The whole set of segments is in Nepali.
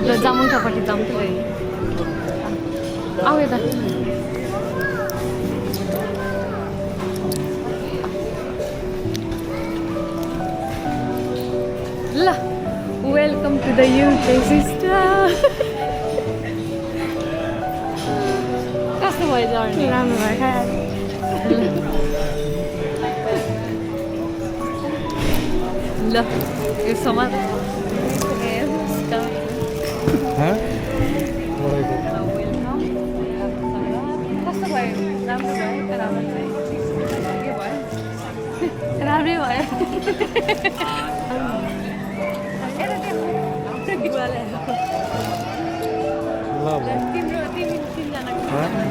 ल जामुनटापट्टि जाउँ त आऊ यता ल welcome to the UK sister कस्तो भयो जर्नी राम्रो भयो ल यो समाज कस्तो भयो राम्रो भयो राम्रै भयो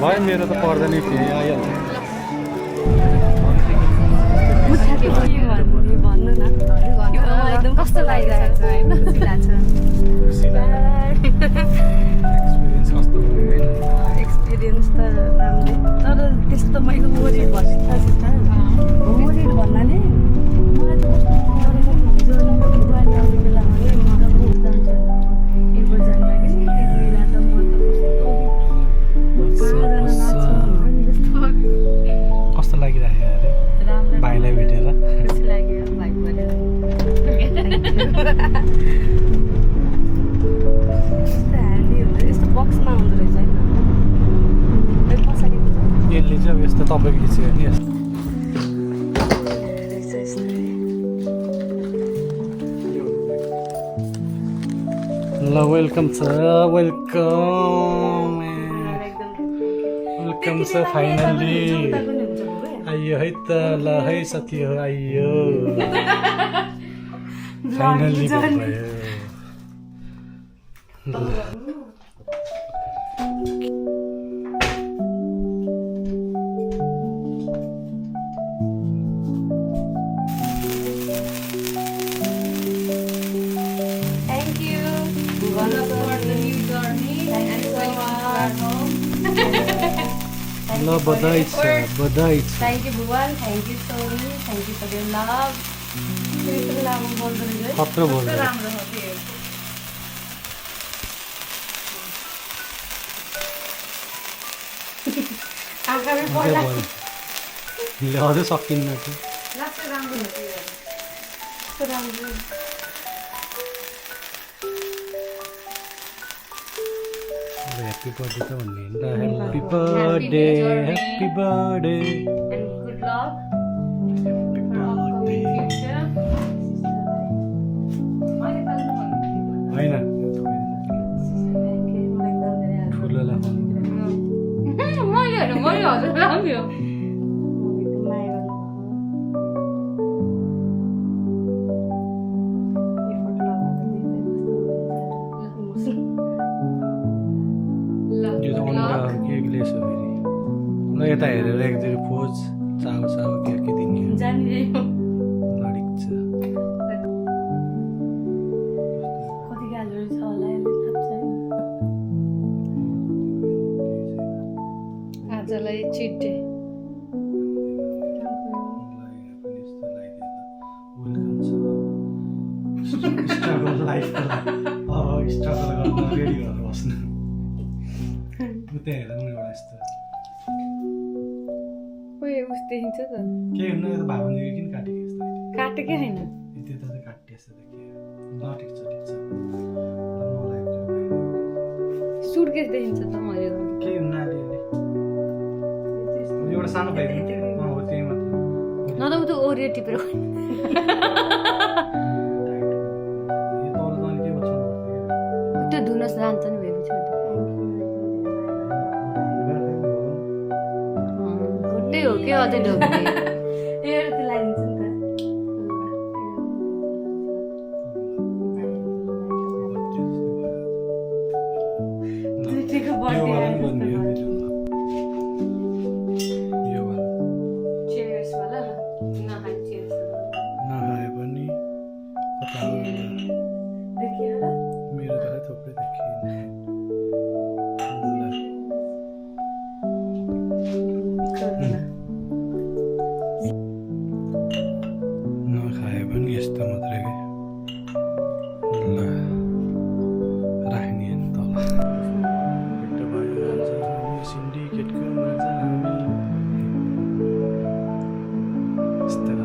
भयो मेरो त पर्दैन फेरि आइहाल्छ भन्नु न एकदम कस्तो लागिरहेको छ होइन एक्सपिरियन्स त राम्रै तर त्यस्तो मैले ओरिड भनिरहेको ओरिड भन्नाले मलाई त कस्तो गरेको हिजो बुवाले आउने बेलामा है म त जान्छ एक बजीमा कि त्यति बेला त म त कस्तो लागिरहेको अरे राम्रो भाइलाई भेटेर खुसी लाग्यो भाइ पनि यस्तो बक्समा हुँदो रहेछ होइन पछाडिको यसले चाहिँ अब यस्तो तपाईँको खिच्यो नि यस्तो ल वेलकम छ वेलकम छ फाइनली आइयो है त ल है साथीहरू आइयो फाइनली भयो ल बधाई छ बधाई छ Thank you, Bhuvan. Thank you, Sony. Thank you for your love. खतरो बोल्दै ले अझै सकिन्न कि ह्याप्पी बर्थडे त भन्ने happy birthday happy birthday And good luck for upcoming future. होइन ठुलोलाई मैले हजुर राम्रो यो त अन्त के ग्लेस हो फेरि ल यता हेरेर एकचोटि पोज चाउ चाउ के दिने लडिक छ कति क्यालोरी छ होला यसले थाहा छैन आजलाई चिट डे स्ट्रगल लाइफको अब स्ट्रगल गर्न रेडी भएर बस्नु उतै हेर न एउटा यस्तो ओए उस देखिन्छ त के हुनु यो त भावन्जी किन काटेको यस्तो काटेकै होइन यति त काटिएछ त के ल ठिक छ ल मलाई सुटकेस देखिन्छ त मैले के हुन्न अहिले एउटा सानो भाइ हो त्यही मात्र न त उ त ओरियो टिपेर यो तल जाने के बचाउनु पर्छ त्यो धुन जान्छ नि बेबी छोड घुट्टै हो के अझै ढोक्ने एयर लगाइदिन्छ नि त यो वाला नि भन्ने हो यो वाला चेयर्स वाला नहाई चेयर्स नखाए पनि कता देखियो र मेरो त थुप्रै देखिएन नखाए पनि यस्तो मात्रै के यस्तो